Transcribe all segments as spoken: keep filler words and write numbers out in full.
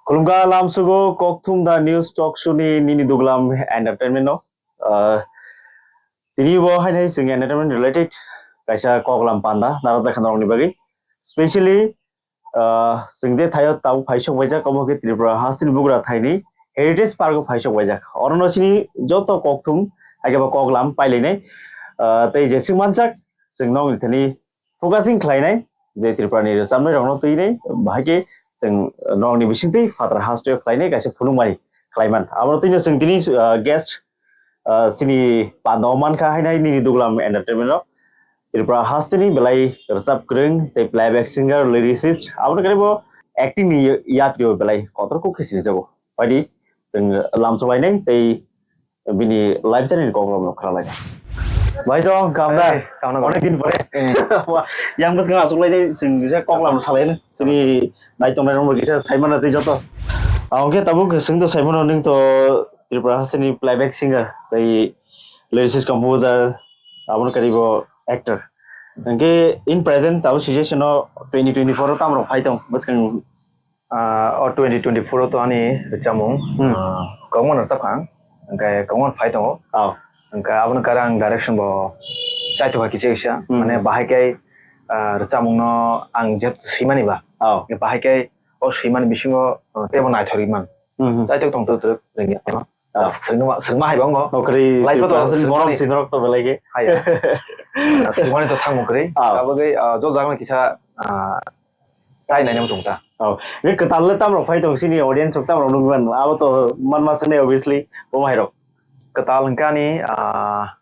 Khulumkha lamsugo kokthum da news talk show ni nini duglam entertainment no. Ah, tini bo hainai chwng entertainment related kaisa koklam panda narwkjakha norokni bagwi. Specially, ah, chwng je thaio tabuk phaisok baijak, omo khe Tripura hasteni bugra thaini Heritage Park o phaisok baijak. Orono chini joto kokthum, haikhe bo koklam pailainai. Ah, tei jeswk manjak, chwng nokni thani focusing khlainai, je Tripura ni rwchapnai rokno twinai, bahai khe chwng norokni bisingtwi phataro hasteo khlainai kaisa phunukmani khlaiman. Abono twino chwng tini, ah, guest, ah, chini panda o mankha hainai nini duglam entertainment rok. Tripura hasteni belai rwchap kwrwng tei playback singer, lyricist, abono khe bo acting ni yapri o belai kotor kuk khe sinijago. Phaidi chwng lamsok lainai tei bini life journey ni koklam no khna lai. Bhai to, kam da? Eh, kam na. Onek din pore. Eh. Wah, yang bwskang aswk lai de, chwng kisa koklam salai no. Chini nai tongnai rok kisa sai mana tei joto. Ang khe tabuk chwng to sai mano, nwng to Tripura hasteni playback singer, tei lyricist, composer, aboni karibo actor. Hwnkhe in present tabuk situation o twenty twenty-four o tamo rok phai tong bwskang? Ah, o twenty twenty-four o to ani rwchapmung, hmm, ah, kwbangma rwchapkha, hwnkhe kwbangma phai tongo. Oh. Hwnkhe aboni kare ang direction bo chaithokha kisa kisa, hmm, mane bahai khe, ah, rwchapmung no ang jehetu swimani ba, oh, bahai khe o swimani bisingo, ah, teibo naithok rwman. Hmm, hmm. Chaithok tong twk twk rwngya. Ah. Swngma, swngma hai bo wngo. Nokri life o to Tripura hasteni swngmani morom sinrok to belai khe. Hai, ah. Swngmani to thangmung kwrwi. Ah. Abagwi, ah, jol jagani kisa, ah, chai naina muchung ta. Oh, bini kwtal le tamrok phai tong sini audience rok tamrok nukman. Abo to manma swngnai obviously, bo hai rok. Kwtal hwnkhe ani, ah,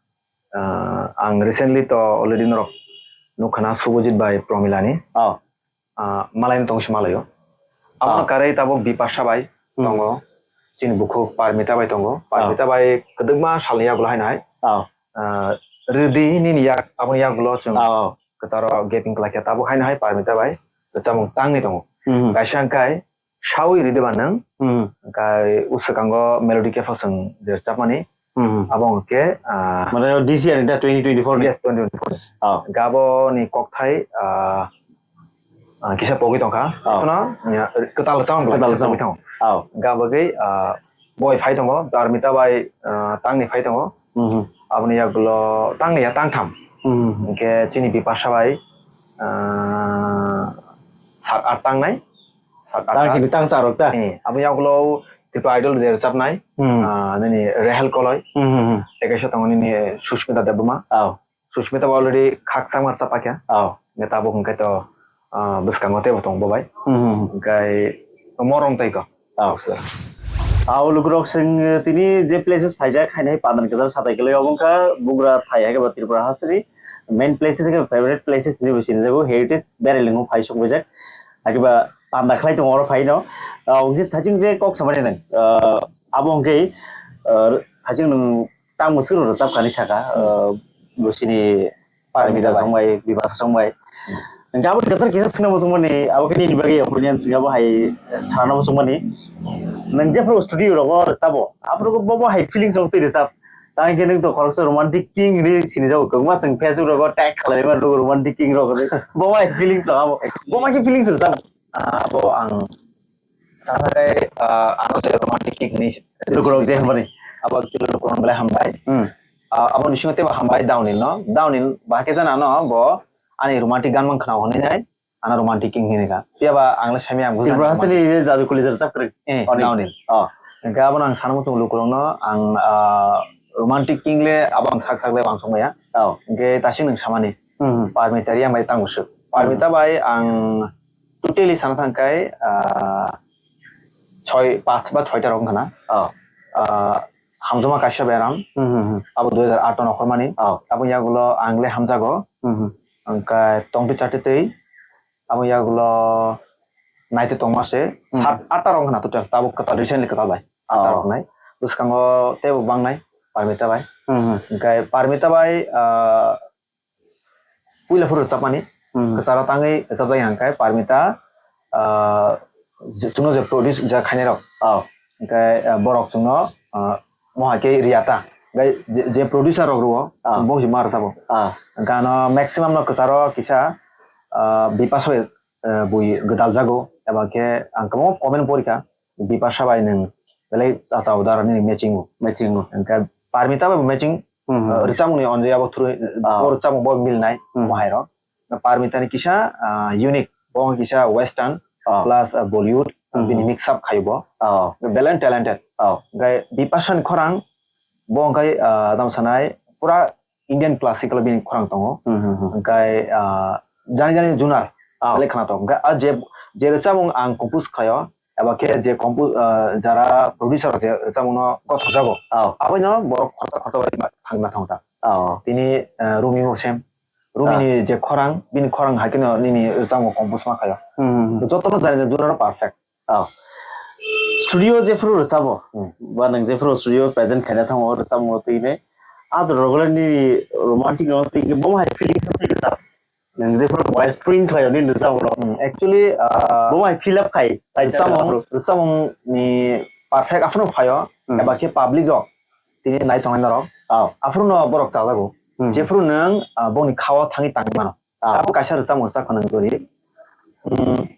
ah, ang recently to already norok nukha na Subhajit bai Promila ni. Oh. Ah, malai no tong si malaio. Abono, ah, karwi tabuk Bipasha bai, hmm, tongo. Chini bukhuk Parmita bai tongo. Ah. Parmita bai kwdwkma salni yagulo haino hai. Ah. Ah, rwdi nini yak, aboni yagulo chwng, ah, oh, kwcharo gaping klaikha, tabuk haino hai Parmita bai rwchapmung tangni tongo. Hmm. Kaisa hwnkhe Sawi Ridi Ba Nwng, hmm, hwnkhe uswkango Melody Cafe o chwng rwchapmani, hmm, abo hwnkhe, ah, mane D C R da twenty twenty-four ni? Yes, twenty twenty-four ni. Oh. Hwnkhe aboni kokthai, ah, ah, kisa pogwi tongkha. Oh. Ekhono, ya, kwtal rwchapmung, kwtal rwchapmung. Kwtal rwchapmung. Oh. Hwnkhe abagwi, ah, boi phai tongo, Parmita bai, ah, tangni phai tongo. Mhm. Aboni yagulo tangni ya tangtham. Mhm. Hwnkhe chini Bipasha bai, ah, sat at tangnai. Sat at. Tang sini tang charok ta? Eh, aboni yagulo Tripura Idol je rwchapnai, mhm, ah, nini Rahel Koloi. Mhm. Tei kaisa tongo nini Sushmita Debbarma. Oh. Sushmita bo already khakchangma rwchapakha. Oh. Hwnkhe tabuk hwnkhe to, ah, bwskango teibo tongo bo bai. Mhm. Hwnkhe morom tei ko. Oh. Ah, o lukurok chwng tini je places phaijak, haino hai pandan kwcharo satai kwlwi obo wngkha bugra thai hai khe ba Tripura hasteni main places hai khe favorite places hinwi bo sinijago, heritage berai lwngo phai sok baijak. Hai khe ba panda khlai tongo oro phaino. Ah, hwnkhe thaiching je kok samani nang, ah, abo hwnkhe, ah, thaiching nwng tamo swrwng rwchapkha hinwi sakha, ah, bo sini Parmita Parmita bai. Songbai, Bipasha Songbai. Hmm. Hingke abo kwchar kisa swngna muchungmani, abo khe nini bagwi opinion swngya bo hai tharna muchungmani. Nwng jephru studio rogo rwchabo, aphuru bo bo hai feelings rok twi rwchap. Tang khe nwng to khoroksa romantic king hinwi sinijago, kwbangma chwng Facebook rogo tag khlaimani rogo romantic king rok hinwi. Bo hai feelings rok abo, bo ma khe feelings rwchap. Ah, abo ang sana khe, ah, ano je romantic king hinwi. Lukurok je hambai. Abo actually lukurok belai hambai. Hmm. Ah, abo bisingo teibo hambai Downhill no. Downhill bahai khe jana no bo ani romantic gan mang khna hwnwi nai. Ano romantic king hinwi kha. Phiya ba ang le sami ang buji Tripura hasteni je jadu kuli jar chap kwrwi. Eh, Oni. Downhill. Oh. Hingke abono ang sana muchung lukurok no ang, ah, romantic king le abo ang sak sak le ang songmaya. Oh. Hingke tasing nwng samani. Hmm. Parmita Reang bai tang bwswk. Parmita bai ang totally sana thangkai, ah, choi, panch ba choi ta rok wngkha na. Oh. Ah, hamjakma kaisa beram. Hmm, hmm, hmm. Abo dui hajar aat o nokhormani. Oh. Abo yagulo ang le hamjago. Hmm, hmm. Hingke tongtwi chati twi. Abo yagulo naitwi tongma se. Hmm. Sat atta rok wngkha na total. Tabuk kwtal recently kwtal bai. Atta rok nai. Bwskango teibo bangnai. Parmita bai. Hmm, hmm. Hingke Parmita bai, ah, puila phuru rwchapmani, hmm, kwcharo tangwi rwchapjak hwnkhe Parmita, ah, je, chwngno je produce je khainai rok. Oh. Hwnkhe, ah, borok chwngno, ah, mohai khe riya ta. Hwnkhe je, je producer rok rwo, oh, chwng bo hima rwchabo. Ah. Hwnkhe ano maximum no kwcharo kisa, ah, Bipasha bai, ah, bui gwdal jago, eba khe ang kwbangma comment porikha. Bipasha bai nwng belai chachao dara nini matching o. Matching o. Hwnkhe Parmita bai bo matching, Hmm, hmm. Uh, rwchapmung ni onjoi abo thwrwi, Ah. bo rwchapmung bo mil nai, Hmm. mohai rok. Parmita ni kisa, uh, unique, bo wng kisa western Ah. plus, uh, Bollywood, Hmm, bini hmm. mix up khai bo. Ah. Belai talented. Ah. Hwnkhe Bipasha ni khorang, bo wngkha, uh, tamo sanai, pura Indian classical bini khorang tongo. Hmm, hmm, hmm. Hwnkhe, ah, jani jani junar Ah. belai khwnathok. Hwnkhe ah je, je rwchapmung ang compose khlaio, eba khe je compo-, ah, jara producer je rwchapmungno gothokjago, Ah. aboino borok khoroksa khoroksa bai thangna thangta. Ah. Tini, ah, Rumi bo same. Rumi Ah. ni je khorang, bini khorang hai kheno nini rwchapmung compose ma khlaio. Hmm, hmm, hmm. Jotono jani jani junar perfect. Oh. Studio jephru rwchabo, Hmm. ba nwng jephru studio present khaina thango, rwchapmung twi nai. Ah, jora rwgwlani romantic no twi khe bo hai feelings twi rwchap. Nwng jephru voice print khlaio nini rwchapmung rok. Hmm, actually, ah, Bo hai fill up khai, khai rwchapmung, rwchapmung. Rwchapmung ni perfect aphuru phaio, Hmm. eba khe public rok tini nai tongnai norok. Oh. Aphuru no borok chajago. Hmm. Jephru nwng, ah, bongni khao thangwi tangwi mano. Ah. Abo kaisa rwchapmung rwchap khana gori. Hmm.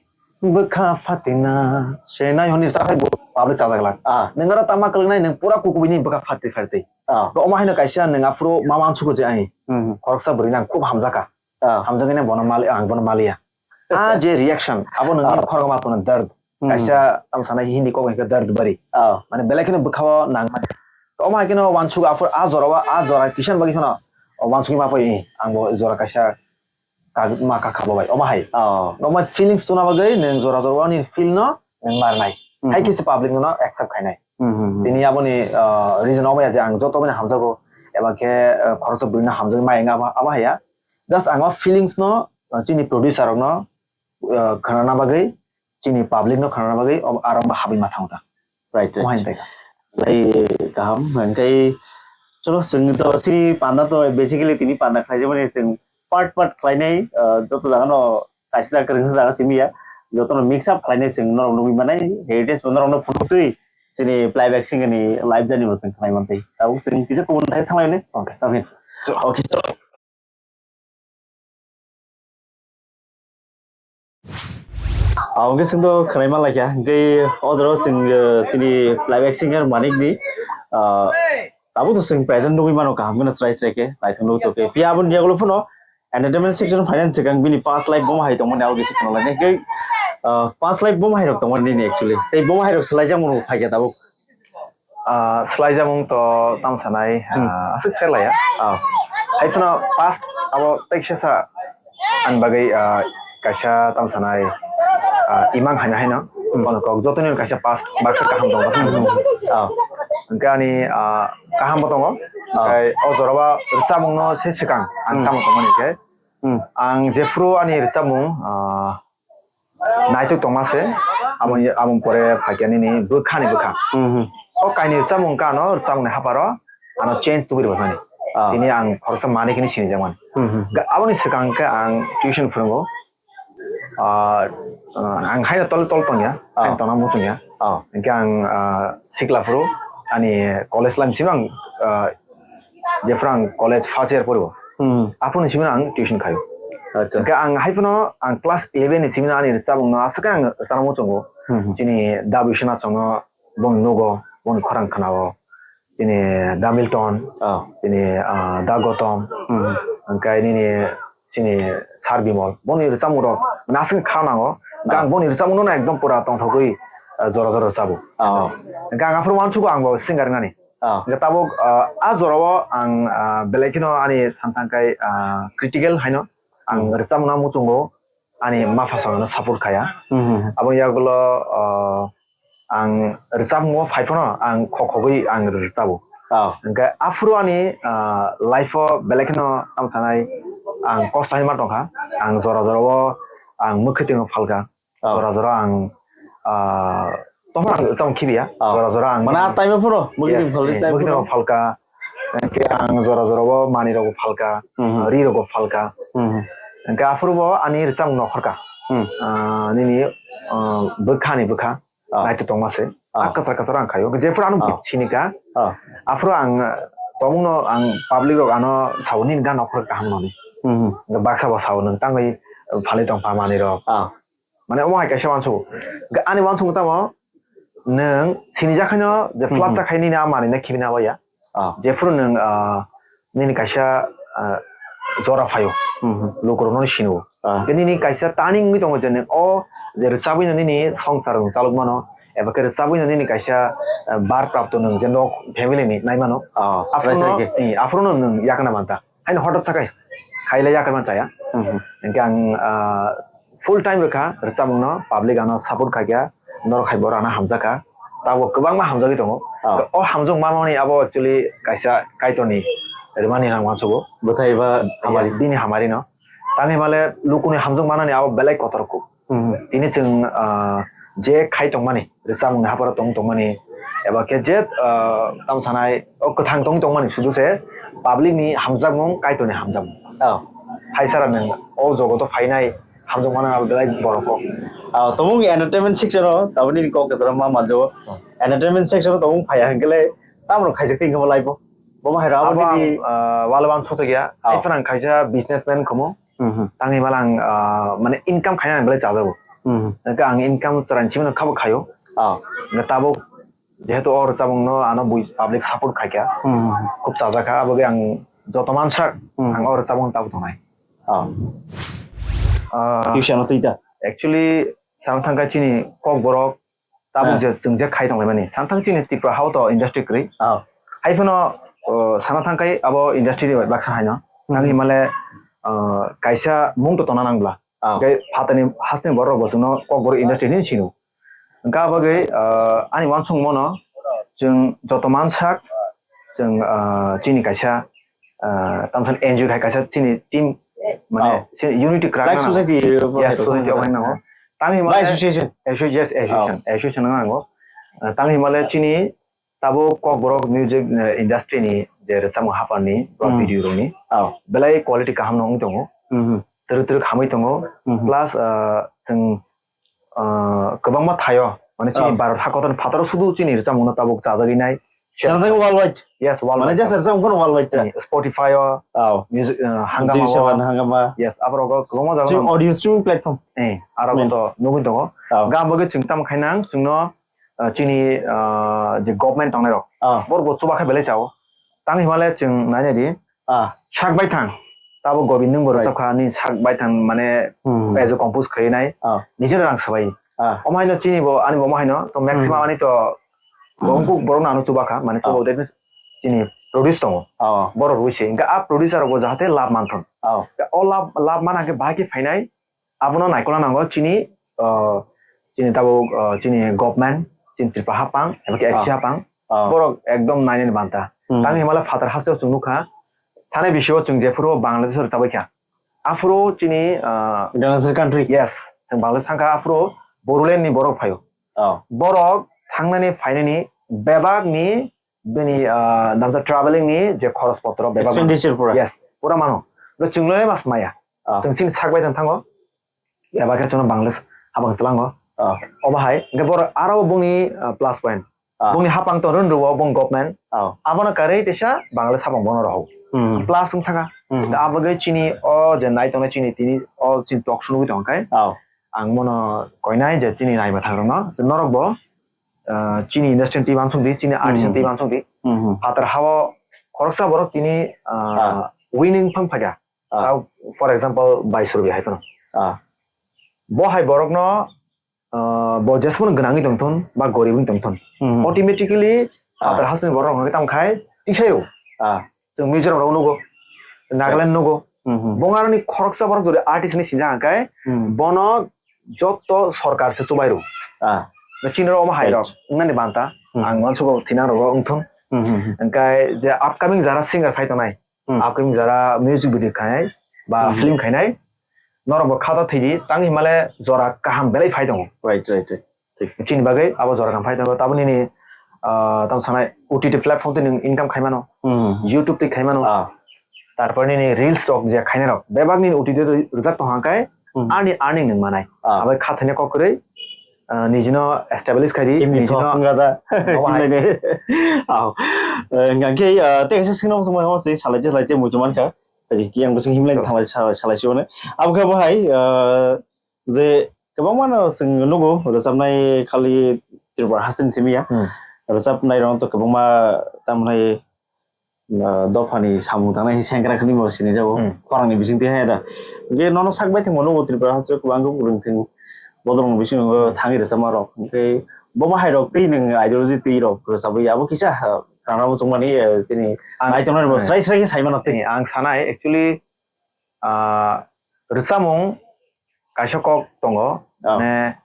Bwkha phatina se nai hwnwi rwchap khai bo public chajak lak. Ah. Nwng aro tama kwlwng nai nwng pura kukubui ni bwkha phatri phatri. Ah. Bo omo haino kaisa nwng aphuru ma uansukgo je ai. Hmm. Khoroksa bwrwi nang khub hamjakha. Ah. Hamjakgwi nang bono mali, ang bono maliya. Ah, je reaction, abo nwng Ah. khorokma tono dard. Hmm. Kaisa tamo sanai Hindi kok hwnkhe dard bari. Ah. Mane belai kheno bwkhao nang mani. Omo hai kheno uansuk aphuru ah jora o, ah jora kisa bagwi kheno uansukgwi ma phai, ang bo jora kaisa kag-, ma kakha bo bai, omo hai. Oh. Omo feelings tuna bagwi nwng jora jora o nini feel no nwng marnai. Hmm. Hai kisa public no accept khainai. Hmm, hmm, hmm. Tini aboni, ah, reason omo ya je ang joto bini hamjago, eba khe, ah, khoroksa bwrwi no hamjagwi ma wng abo, abo hai ya. Just ang o feelings no, ah, chini producer rok no, ah, khwnana bagwi, chini public no khwnana bagwi, o, aro ma habwi ma thango ta. Right, right. Omo hai tei. Lai kaham, hwnkhe chwlo chwng to sini panda to basically tini panda khlaijak mani chwng part part khlainai, ah, joto jaga no kaisa jaga kwrwngsa jaga simi ya, joto no mix up khlainai chwng norok nugwi manai, heritage bo norok no phunuk twi chini playback singer ni live journey bo chwng khlai mantwi. Tabuk chwng kisa kubun thai thanglai ne. Okay. Tamhin. Chwlo. Ah, hwnkhe chwngno khwnai manlaikha, hwnkhe o jora o chwng, eh, chini playback singer Manik ni, ah, tabuk to chwng present nugwi mano kaham kheno chwrai chwrai khe, naithok nugwi tongkhe. Phiya aboni yagulo phano entertainment section phainani swkang bini past life bomo hai tongmani abo kisa khwnalainai. Hwnkhe, ah, past life bomo hai rok tongmani nini actually. Tei bomo hai rok swlaijakmani phaikha tabuk. Ah, swlaijakmung to tamo sanai, Hmm. Ah, aswk khe laya. Ah. Hai phano past abo tei kisa sa ani bagwi, ah, kaisa tamo sanai, ah, imang haino haino. Hmm. Bono kok jotoni kaisa past baksa kaham tongo, baksa Hmm. kaham tongo. Ah. Hwnkhe ani, ah, kaham bo tongo. Ah. Hwnkhe o jora o rwchapmung no se swkang ang Hmm. tamo tongmani khe. Hmm. Ang jephru ani rwchapmung, ah, naitok tongma se, amo, amo pore phaikha nini bwkha ni bwkha. Hmm, hmm. O kainwi rwchapmung wngkha ano, rwchapmung ni haparo ano change tubui rwbaikmani. Ah. Tini ang khoroksa manwi khe sinijakmani. Hmm, hmm. Ga-, aboni swkang khe ang tuition phwrwngo. Ah, ah, ang haino tol tol tongya, Ah. haino tongna muchungya. Ah. Hwnkhe ang, ah, sikla phuru ani college life simi ang, ah, jephru ang college first year poribo, Hmm. aphuru ni simi ang tuition khaio. Acha. Hwnkhe ang hai phano ang class eleven ni simi ani rwchapmung no aswk khe ang rwchapna muchungo. Hmm. Chini Da Biswanath chwngno boni nugo, boni khorang khwnao. Chini Da Milton, Ah. chini, ah, Da Gotom, Hmm. hwnkhe nini chini Sir Bimal, boni rwchapmung rok, mane aswk kha nango, hwnkhe Ah. ang boni rwchapmung no ekdom pura tongthogwi, ah, jora jora rwchabo. Ah. Hwnkhe ang aphuru uansukgo ang bo singer wngnani. Ah. Hwnkhe tabuk, ah, ah, jora o ang, ah, belai kheno ani samtang kai, ah, critical haino ang Hmm. rwchapmung no muchungo ani mapha songno support khaya. Hmm, hmm, hmm. Aboni yagulo, ah, ang rwchapmung o phai phano ang khok khogwi ang rwchabo. Ah. Hwnkhe aphuru ani, ah, life o belai kheno tamo sanai ang kosto hai ma tongkha. Ang jora jora o ang mwkhwtwng o phalkha. Oh. Jora jora ang, ah, tongmani ang tamo khibiya. Oh. Jora jora ang Mane a time o phano, mwkhwtwng Yes, phalwi eh, time mwkhwtwng phano. Phalka. Hwnkhe ang jora jora o manwi rok phalka, Mhm. ri rok phalka. Mhm. Hwnkhe aphuru bo ani rwchapmung nokhorka. Hmm. Ah, nini, ah, bwkha ni bwkha. Oh. Naitwi tongma se. Oh. A kwchar kwchar ang khaio. Jephuru ano Oh. sinika. Oh. Aphuru ang, ah, tongmungno ang public rok ano sao nini gan nokhor kaham noni. Mhm. Baksa bo sao nwng tangwi phalwi tongpha manwi rok. Oh. Mane omo hai kaisa uansukgo. Ga-, ani uansukgo tamo, Nwng sinijak haino je flat Mhm. chak hai nini a manwi na khibina waya. Ah. Jephuru nwng, ah, nini kaisa, ah, jora phaio. Mhm. Lukurok no sino. Ah. Ke nini kaisa turning wngwi tongo je nwng o je rwchabwi no nini songsar nwng chalok mano. Eba ke rwchabwi no nini kaisa, ah, bar prapto nwng je nok family ni nai mano. Ah, Aphuru no, right, right. Eh, aphuru no nwng yakna manta. Haino hotot sakai. Khailai yakna manta ya. Mhm. Hingke ang, ah, full time rwkha rwchabwngno, public ano support khaikha, norok hai bo rana hamjakha, tabuk kwbangma hamjagwi tongo. Ah. O hamjak manmani abo actually kaisa Kaitorni rwmani hinwi uansugo. Bwthai ba hamari. Yes, bini hamarino. Tangwi male lukuni hamjak manani abo belai kotor kuk. Hmm. Tini chwng, ah, je khai tongmani, rwchapmungni hapharo tong tongmani, eba khe je, ah, tamo sanai, o kwthang tong tongmani sudu se public ni hamjakmung, Kaitorni hamjakmung. Oh. Hai sara nwng o jogoto phainai, hamjak mano abo belai borok kok. Ah, tamo wngkha entertainment section o, taboni kok kwcharo ma manjago. Hmm. Entertainment section o tamo wng phaiya hwnkhe le, tamo rok khaijak tongkha bo live o. Bo ma hai rw abo aboni, ah, walo ang sujak ya. Ah. Hai phano ang kaisa businessman khomo. Mhm. Tangwi mala ang, ah, mane income khaina ang belai chajago. Mhm. Hwnkhe ang income chwraini simi no khabo khaio. Ah. Hwnkhe tabuk jehetu o rwchapmung no ano bui public support khaikha. Mhm. Khub chajakha, aboni bagwi ang joto mansak Mhm. ang o rwchapmung tabuk tongnai. Ah. Ah, Tuition no twi da? Actually, sana thangkha chini Kokborok tabuk Ah. je chwng je khai tonglaimani. Sana thang chini Tripura hao to industry kwrwi. Ah. Hai phano, uh, sana thangkhai abo industry ni baksa haino. Hmm. Nang himale, uh, kaisa mung to tona nang bla. Ah. Hwnkhe phatani hasteni borok bo chwngno Kokborok industry ni sino. Hwnkhe abo bagwi, uh, ani uansukmano chwng joto mansak chwng, ah, chini kaisa, ah, tamo san N G O hai kaisa chini team, mane, Oh. chini unity kwrak Like nang. Society, Yes, society obo nango. Tangwi By mane association. Asso-, yes, association. Oh. Association nango. Ah, tangwi male chini tabo Kokborok music, eh, industry ni je rwchapmung haphar ni, Hmm. video rok ni. Oh. Belai quality kaham no wng tongo. Mhm. Twrwk twrwk hamwi tongo. Mhm. Plus, ah, chwng ah, kwbangma thaio, mane chini Oh. Bharat hakotorni phataro sudu chini rwchapmungno tabuk chajagwi nai. Sana thangkha worldwide. Yes, worldwide. Mane just rwchapmung phano worldwide ta. Chini Spotify o, Oh. music, ah, Hangama Jio o. Saban Hangama. Yes, aborok kwbangma jaga Stream, audio streaming platform. Eh, aro Main. to nugwi tongo. Oh. Ga bagwi chwng tamo khainang, chwngno, ah, chini, ah, je government tongnai rok. Oh. Borok bo chuba khe belai chao. Tang himale chwng nainai di. Ah. Sak baithang. Tabo Gobind nwng bo Right. rwchapkha, ni sak baithang mane Hmm. as a compose khainai. Ah. Nijino rang swbai. Ah. Omo haino chini bo, ani bo omo haino, to maximum Hmm. ani to bo wngkuk borok no ano chuba kha, mane chuba Ah. de chini produce tongo. Ah. Borok rwi se. Hingke a producer rok bo jahate lab manthon. Ah. O lab, lab mana hingke bahai khe phainai, abono naikol nango chini, ah, chini tabuk, ah, chini government, chini Tripura hapang, eba khe Ah. F C hapang, Ah. borok ekdom nainani banta. Hmm. Tang himale phatar hasteo chwng nukha, thani bisio chwng jephuru Bangladesh o rwchabwi kha. Aphuru chini, ah, International country. Yes, chwng Bangladesh thangkha, aphuru Bodoland ni borok phaio. Ah. Borok thangnani phainani bebak ni bini, ah, damsa traveling ni je khoros potro bebak mano. Expenditure pura. Yes, pura mano. Bo chwng le mas maya. Ah. Chwng chini sak bai thango. Eba khe chwngno Bangladesh habang twlango. Ah. Obo hai, hingke borok aro bongni, ah, plus point. Ah. Bongni hapang to rwn rwo bong government. Ah. Abono karwi teisa Bangladesh habang bono rohok. Hmm. Plus wng thaka. Hmm. Da abo ge chini o je nai tongnai chini tini o chini talk show nugwi tong khe. Ah. Ang bono koinai je chini nai bwthang rokno, je norok bo, ah, chini industry twi uansuk di, chini artist Hmm. twi uansuk di. Hmm. Phatar hao khoroksa borok tini, ah, Ah. winning phang phaikha. Ah. Tao, for example, bai suru hai phano. Ah. Bo hai borokno, ah, bo jesmano gwnangwi tongthon ba goribwi tongthon. Hmm. Automatically, Ah. phatar hasteni borok hwnwi tamo khai tisaio. Ah. Chwng Mizoram rok nugo, Nagaland nugo. Hmm, hmm. Bongaroni khoroksa borok jodi artist ni sinjak hwnkhe, Hmm. bono jotto sorkar se chubai rw. Ah. Chini rok omo hai Right. rok wngnani banta. Hmm. Ang uansugo thinang rogo wngthon. Hmm, hmm, hmm. Hwnkhe je upcoming jara singer phai tongnai, Hmm. Upcoming jora music video khainai ba Hmm. film khainai, norok bo khata thwidi, tang himale jora kaham belai phai tongo. Right, right, right. Thik. Chini bagwi abo jora kaham phai tongo. Tabuk nini, ah, tamo sanai O T T platform twi nwng income khai mano. Hmm. YouTube twi khai mano. Ah. Tarpor nini reels rok je khainai rok, bebak nini O T T rw-, rwjak tong hwnkhe, Hmm. ani earning nwng manai. Ah. Abo kha thwina kok kwrwi, ah, nijino establish khai di, Imi nijino thok wngkha da. Obo hai. Himlai de. Aw. Eh, hingkha khe, ah, tei kaisa swngno muchung mano se salai je salai je muchung mankha. Tei yang bising himlai Sure. thanglai sa-, salai se mano. Abo khe bo hai, ah, je kwbangma no chwng nugo, rwchapnai khali Tripura haste ni simi ya. Hmm. Rwchapnai rok to kwbangma tamni, ah, dophani samung tangnai sengkrak hinwi bo sini jago. Hmm. Khorang ni bising twi hai da. Ge nono sak bai thangmano bo Tripura haste kwbang khe rwng thwng bodol rok bising thangwi rwchapma rok. Hwnkhe bo bahai rok twi nwng ideology twi rok rwchapwi abo kisa, ah, khana bo chwngmani, eh, chini ang, naitongnai bo eh, srai srai khe sai mano twi. Eh, ang sanai actually, ah, rwchapmung kaisa kok tongo, oh, mane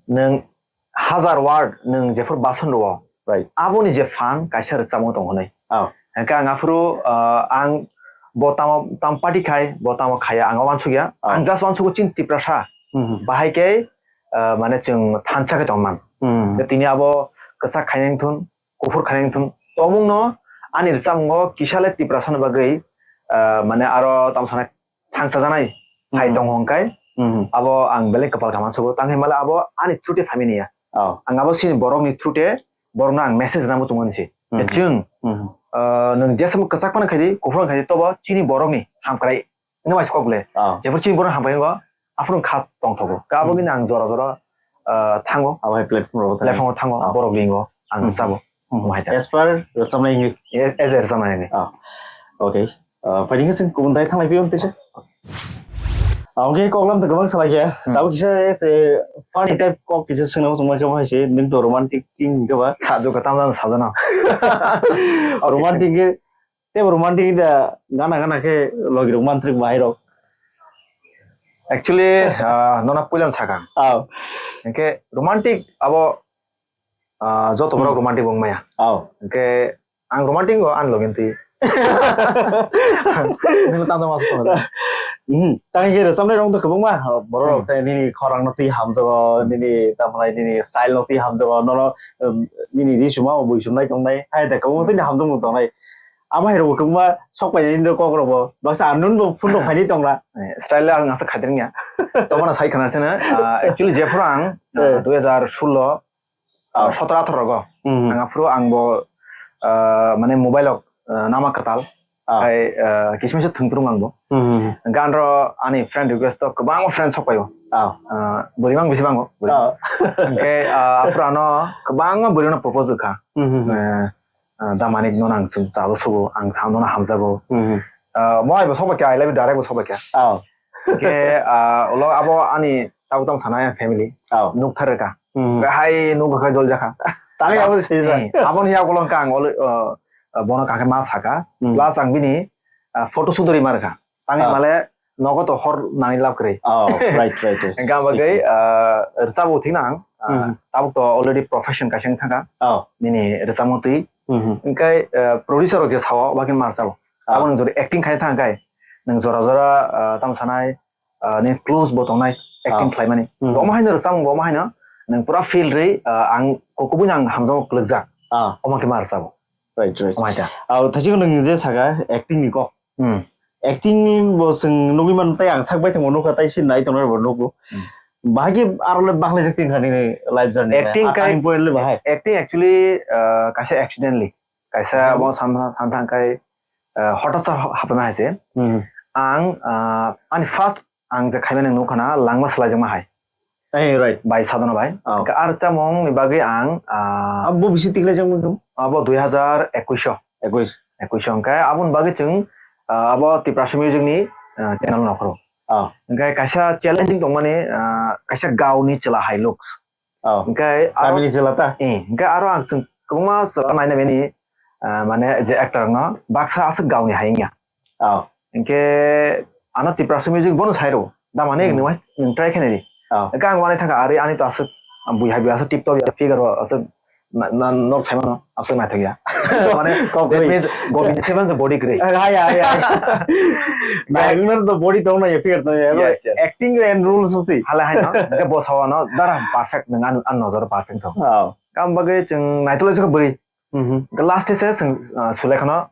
nwng hazar word nwng jephuru bason rwo, right, aboni je phan kaisa rwchapmung tongo hinwi. Oh. Hwnkhe ang aphuru, ah, ang bo tamo, tam party khai, bo tamo khaiya, ang wansukya. Oh. Ang just wansugo chini Tiprasa. Mhm. Bahai khe, ah, mane chwng thansa khe tongman. Mhm. Tini abo kwchak khainai wngthun, kuphur khainai wngthun. Tongmungno ani rwchapmungo kisa le Tiprasani bagwi, ah, mane aro tamo sanai thangsajaknai hai, hmm, tongo hwnkhe, hmm, abo ang belai kwpal kaham sugo. Tang hinmale abo ani through te phaimani ya. Oh. Ang abo chini borokni through te borokno ang message rwna muchungmani se. Hmm. Chwng, hmm, ah, nwng jesamo kwchak phano khaidi, kuphur phano khaidi, tobo chini borokni hamkrai wngma se kok le. Oh. Jephuru chini borokni hamkrai wngo, aphuru kha tongthogo. Ka abo, hmm, gini ang jora jora, ah, thango. Abo hai platform rogo thango. Platform o thango, oh, borok lingo, ang, hmm, rwchabo. Hmm. Omo hai ta. As per rwchapnai hinwi. As, as a rwchapnai hinwi. Oh. Okay. Ah, phaidi khe chwng kubun dai thanglai phiyong tisa. Ah, okay, kok lam to kwbang salai khe. Hmm. Tabuk kisa se funny type kok kisa swngna muchung mai khe bo hai se, nwng to romantic king khe ba. Sa jo ka tamjang sa jana. Romantic khe, tei bo romantic da gana gana khe logi rok mantrik bahai rok. Actually, ah, nona puilam sakang. Ah. Hwnkhe romantic abo, ah, joto borok, hmm, romantic wng maya. Oh. Hwnkhe ang romantic o, ang logi twi. Nini tamo masa tongo. Hmm. Tang khe rwchapnai rok to kwbangma. Borok, hmm, tei nini khorang no twi hamjago, nini tamlai nini style no twi hamjago, nono, um, nini ri suma bo bui sumnai tongnai. Hai da kwbangma twi hamjak tongnai. Abo hai rok kwbangma sok pai nini kok rok bo. Baksa anun bo phun rok phaini tongra. Eh, style ang asa khadir nya. Tobona sai khana sene. Ah, actually jephuru ang, ah, eh, dui hazar solo, ah, sotro atharo rogo. Mhm. Ang aphuru ang bo, ah, mane mobile o, ah, nama kwtal. Ah. Khai, ah, kismisa thwngtrung ang bo. Mhm. Gan ro ani friend request to kwbangma friend sok paio. Ah. Ah, bwrwi mang bisi bango. Ah. Hwnkhe, ah, aphuru ano kwbangma bwrwi no propose kha. Mhm. Eh, ah, da manik no nang chwng chalo sugo, ang sam no hamjago. Mhm. Ah, mo ai bo sok bai kha, I love you direct bo sok bai kha. Ah. Hwnkhe, ah, ulo abo ani tabuk tamo sana family. Oh. Nukthar kha. Hmm. Hwnkhe hai nukha khe jol jakha. Tang abo se. Eh, aboni yagulo hwnkhe ang olo, ah, ah, bono kakhe ma saka. Hmm. Plus ang bini, ah, photo shoot ri mar kha. Tang, oh, male nogo to hor nani lab kwrwi. Oh, right, right, right. Hwnkhe ang bagwi, ah, rwchabo thik nang. Ah, hmm, tabuk to already profession kaisa wng thangkha. Oh. Nini rwchapmung twi. Hmm. Hwnkhe, ah, producer rok je sao, bakhe ma rwchabo. Oh. Abo nwng jodi acting khai thang khai, nwng jora jora, ah, tamo sanai, ah, nini close bo tongnai acting, ah, khlaimani. Hmm. Omo haino rwchapmung bo, omo haino nwng pura feel rwi, ah, ang ku-, kubui no ang hamjakmung kwlwkjak. Ah. Omo khe ma rwchabo. Right, right. Omo hai ta. Ah, thaising nwng je saka acting ni kok. Hmm. Acting bo chwng nugui mano tei ang sak bai tongmo nukha tei sini nai tongnai bo nugo. Hmm. Bahai khe aro le bakhlaijak tin thani life journey. Acting ah, kai, time point le bahai. Acting actually, ah, kaisa accidentally. Kaisa, hmm, bo sam, sam thang kai, ah, hotat sa hapma hai se. Hmm. Ang, ah, ani first ang je khaimani nukha na langma swlaijakma hai. Eh, right. Bai Sadhana bai. Oh. Hwnkhe ar chamung ni bagwi ang, ah, abo bisi tiklai jang mung? Abo dui hazar ekush o. Ekush. Ekush o hwnkhe aboni bagwi chwng, ah, abo Tiprasa Music ni, ah, channel no khoro. Oh. Hwnkhe kaisa challenging tongmani, ah, kaisa gauni chwla hai looks. Oh. Hwnkhe aro, Tamil chwla ta? Eh, hwnkhe aro ang chwng kwbangma chwla naina bini, ah, mane je actor no baksa aswk gauni hai wngya. Oh. Hwnkhe ano Tiprasa Music bono sai rw. Damani, hmm, nwng nwng try khe nai di. Oh. Hwnkhe ang uanai thangkha, ari ani to aswk, ah, bui hai bui aswk tip top ya, figure o aswk na, na, nok sai mano, aswk naithok ya. Mane, kok that kwrwi. Means Govind Seven the body kwrwi. Eh, hai, hai, hai. Nai, nwng to body tong nai, figure tong nai. Yes, yes. Acting and rules si. Hala hai no, hwnkhe bo sao ano, dara perfect nwng an, an nojor perfect tong. Oh. Kam bagwi chwng naitolai se bwrwi. Mhm. Hwnkhe last se chwng, ah, Sulekhano,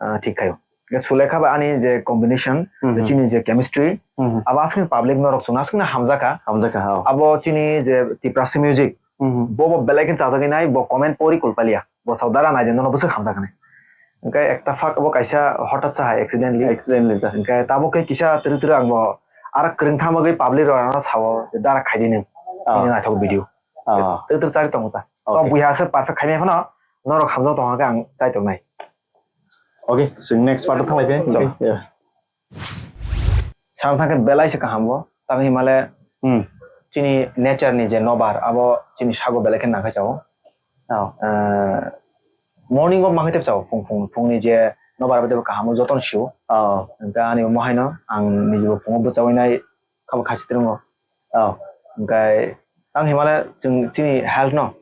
ah, thik khaio. Hwnkhe Sulekha bai ani je combination, mhm, je chini je chemistry, mhm, abo aswkni public norok chwngno aswkno hamjakha. Hamjakha, oh. Abo chini je Tiprasa Music, mhm, bo bo belai khe chajagwi nai, bo comment pori kulpaliya. Bo sao dara naidi nono bwswk hamjakha nai. Hwnkhe ekta phak bo kaisa hotat sa hai accidentally. Accidentally ta. Hwnkhe tabuk khe kisa twrwk twrwk ang bo aro kwrwng thamagwi public rok ano sao dara khaidi nung. Oh. Nini naithok video. Oh. Twrwk twrwk chari tongo ta. Tok buiha se perfect khaimaya phano norok hamjak tongkha khe ang chai tongnai. Okay, chwng next part o thanglaikhe. Chalo. Okay, yeah. Samsang khe belai se kaham bo. Tamni himale, hmm, chini nature ni je nobar, abo chini sago belai khe nangkhe chao. Oh. Ah, morning o mankhe tep chao, phung phung, phungni je nobar abo tep kaham o jotono sio. Oh. Hwnkhe ani bo haino ang nijibo phungo bwchawi nai khabo khasi twrwngo. Oh. Hwnkhe tamni himale chwng chini health no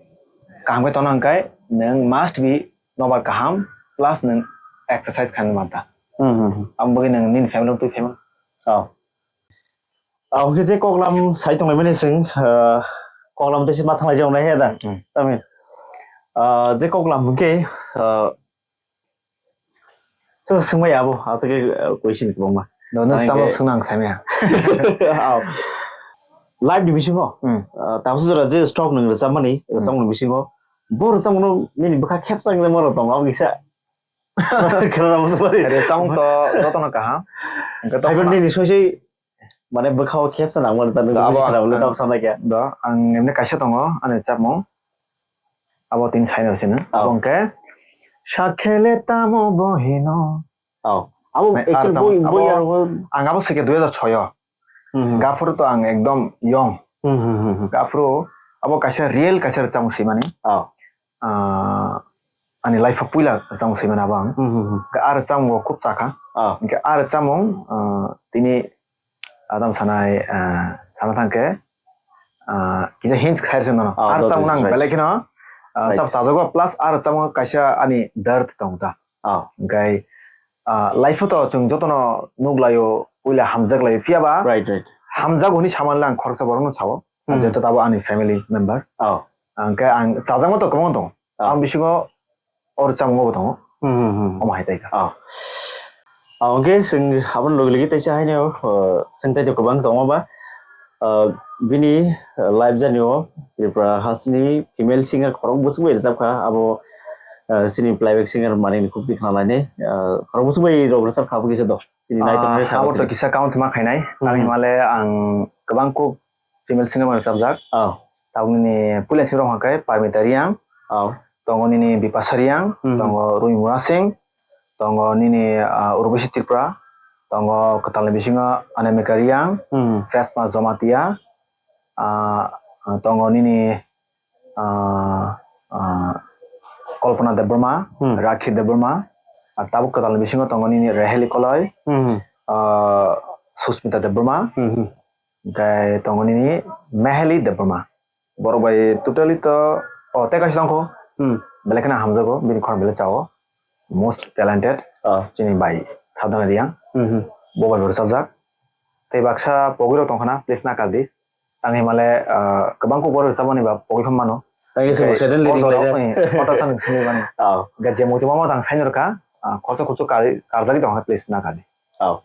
kaham khe tongna hwnkhe nwng must be nobar kaham plus nwng exercise khaina manta. Hmm, hmm, hmm. Aboni bagwi nwng nini family no twi phaimano. Oh. Aboni je koklam sai tonglaimani chwng, ah, koklam tei se ma thanglai joknai he da. Hmm. Tamni, ah, je koklam hwnkhe, ah, so swngmai abo, aswk khe, ah, question kwbangma. No, no, tamo swngna ang saimaya. Aw. Live ni bisingo, hmm, ah, tabuksa jora je stock nwng rwchapmani, hmm, rwchapmani bisingo, bo rwchapmano nini bwkha khepsa wngwi mano tongo, abo kisa. Khwna muchung mani. Rwchapmung to jotono kaham. Hwnkhe to khwna- nini soi soi, mane bwkhao khepsa nangmani ta nini abo soi khwna muchung tamo sanai khe. Do, ang emne kaisa tongo, ani rwchapmung. Abo tini saino sino. Oh. Abo hwnkhe, Sakhele tamo bohino. Oh. Abo actually ar boi, boi abo, aro ang abo swikhe dui hajar soi o. Hmm, hmm. Gaphuru to ang ekdom young. Hmm, hmm, hmm, hmm. Gaphuru abo kaisa real kaisa rwchapmung swimani. Oh. Ah, ani life o puila rwchapmung swimani abo ang. Hmm, hmm, hmm. Hwnkhe a rwchapmung o khub chakha. Oh. Hwnkhe a rwchapmung, ah, tini adam sanai, ah, sana thangkhe, ah, kisa hints khair se nono. Oh, a rwchapmung nang belai kheno, ah, right, chap chajago plus a rwchapmung kaisa ani dard tong ta. Oh. Hwnkhe, ah, life o to chwng jotono nukhlaio, puila hamjaklaio, phiyaba right, right, hamjago hwnwi samanle ang khoroksa borokno sao, hmm, jeto tabo ani family member. Oh. Hwnkhe ang chajakma to kwbangma tongo. Oh. Ang bisingo o rwchapmungo bo tongo. Hmm, hmm, hmm. Omo hai tai kha. Oh. Ah, hwnkhe chwng aboni logi logi teisa haino, ah, chwng tei kwbang tongo ba. Ah, bini, ah, live journey o Tripura hasteni female singer khorok bwswk bai rwchap kha, abo, ah, chini playback singer manwi ni khuk twi khna lainai, ah, khorok bwswk bai rok rwchap kha, abo kisa do chini naitok nai abo to kisa count ma khainai. Hmm. Tamni himale ang kwbang kuk female singer bai rwchapjak. Oh. Tabukni puila sing rok hwnkhe Parmita Reang. Oh. Tongo nini Bipasha Reang, hmm, tongo Rui Mura Singh, tongo nini, ah, Urvashi Tripura, tongo kwtalni bisingo Anamika Reang, hmm, Resma Jomatia, ah, tongo nini, ah, ah, Kalpana Debbarma, hmm, Rakhi Debbarma, ah, tabuk kwtalni bisingo tongo nini Reheli Koloi, hmm, ah, Susmita Debbarma, hmm, hmm, hwnkhe tongo nini Meheli Debbarma. Borok bai totally to, oh, tei kaisa tongkho. Hmm. Belai kheno hamjago, bini khorang belai chao. Most talented, oh, chini bai Sadhana Reang. Hmm, hmm. Bo bai bo rwchapjak. Tei baksa pogwi rok tongkhana, please na kardi. Tang himale, ah, kwbang kok borok rwchapmani ba pogwi phano mano. Thank you so much. Tei o jorao, eh, kotor chani simi mani. Oh. Ga je muitu mama tang saino rwkha, ah, khoroksa khoroksa kar-, karjagwi tongkha, please na kardi. Oh.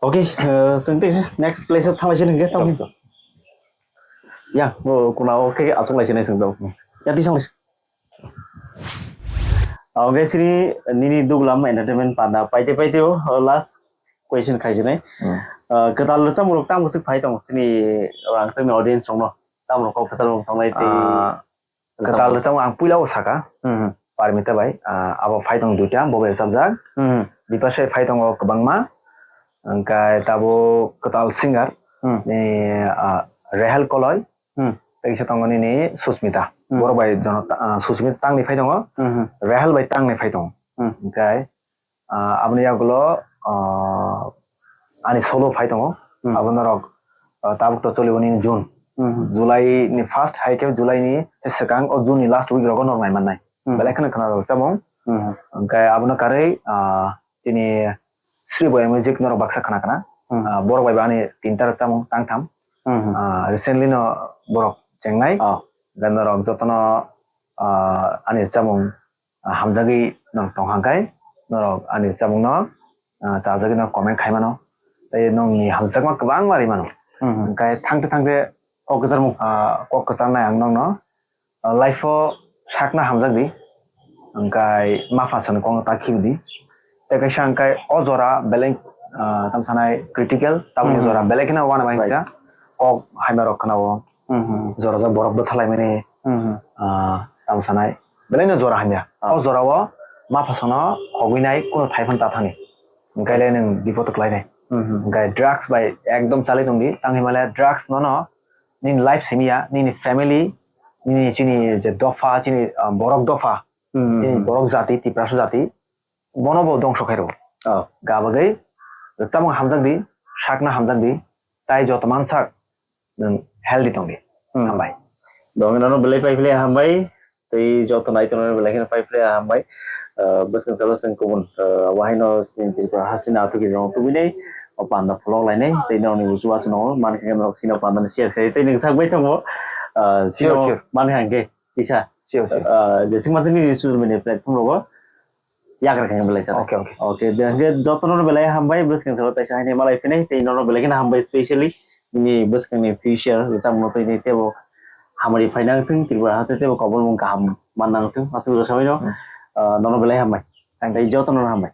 Okay, eh, chwng tei next place o thanglai sini hwnkhe tamni. Sure, sure. Ya, bo kuna o khe aswk lai sini chwng tong. Ya, twi sanglai. Okay, sini nini Duglam Entertainment panda paite paite o, eh, last question khai sini. Hmm. Eh, kwtal rwchapmung rok tamo swk phai tong sini rang chwngni audience rokno. Tamo rok kok kwchal rok tongnai tei ah, kwtal rwchapmung ang puila o saka. Hmm, hmm. Parmita bai, ah, abo phai tong duita, bo bai rwchapjak. Hmm, hmm. Bipasha phai tongo kwbangma. Hwnkhe tabuk kwtal singer, hmm, ni, ah, Rehel Koloi. Hmm. Tei kisa tongo nini Susmita. Hmm. Borok bai jono ta-, ah, Susmita tangni phai tongo. Hmm, hmm. Rehel bai tangni phai tongo. Hmm. Hwnkhe, ah, aboni yagulo, ah, ani solo phai tongo. Hmm. Abo norok, ah, tabuk to cholibo nini June. Hmm. July ni first hai khe July ni swkang o June ni last week rogo norok nai mannai. Hmm. Belai kheno khna rwchapmung. Hmm. Hwnkhe abono karwi, ah, chini Sri Boya Music norok baksa khna khna. Hmm. Ah, borok bai bo ani tinta rwchapmung tangtham. Hmm. Ah, recently no borok chengnai. Oh. Hwnkhe norok jotono, ah, ani rwchapmung ah, hamjagwi norok tong hang khe, norok ani rwchapmung no, ah, chajagwi norok comment khai mano. Tei nokni hamjakma kwbangma ri mano. Hmm. Hwnkhe thangte thangte kok kwcharmung, ah, kok kwcharnai ang nokno, ah, life o sakna hamjak di. Hwnkhe ma pha sani kokno ta khibi di. Tei kaisa hwnkhe o jora belai, ah, tamo sanai critical, tabukni, hmm, jora belai kheno uanabai, right, hwnkhe kok hamya rok khna o. Hmm, hmm. Jora jora borok bwthalaimani Hmm. Ah, tamo sanai. Belai no jora hamya. Ah. O jora o ma pha sono khogwi nai kuno thai phan ta thani. Hwnkhe le nwng bipot kwlai nai. Hmm. Hwnkhe drugs bai ekdom chalai tong di. Tang himale drugs no no nini life simi ya, nini family, nini chini je dopha, chini, ah, borok dopha, Hmm. chini borok jati, Tiprasa jati. Bono bo dongso khairo. Oh. Gabagwi rwchapmung hamjak di, sakna hamjak di, tai joto mansak nwng healthy tong di. Hmm. Hambai. Dongwi nono belai pai phle hambai, tei joto nai tongnai belai kheno pai phle hambai. Ah, bwskang salo chwng kubun, ah, wahaino chini Tripura hasini athuki rong tubinai, o panda pholok lainai, tei nokni uchu aswk nongo, mankhe norok chini panda ni share khai, tei nwng sak bai tongo, ah, chini Sure, sure. Mankha hwnkhe kisa. Sure, sure. Ah, jeswk ma chini social media platform rogo, yagra khe belai chana. Okay, okay. Okay, de hwnkhe jotono belai hambai, bwskang salo taisa haini malai phinai, tei nono belai kheno hambai, specially nini bwskangni future, rwchapmung tei tei tebo hamari phaina wngthung, Tripura haste tebo kobolmung kaham manna wngthung, aswk rwchapmano, Hmm. Ah, nono belai hambai. Thank you. Tei jotono hambai.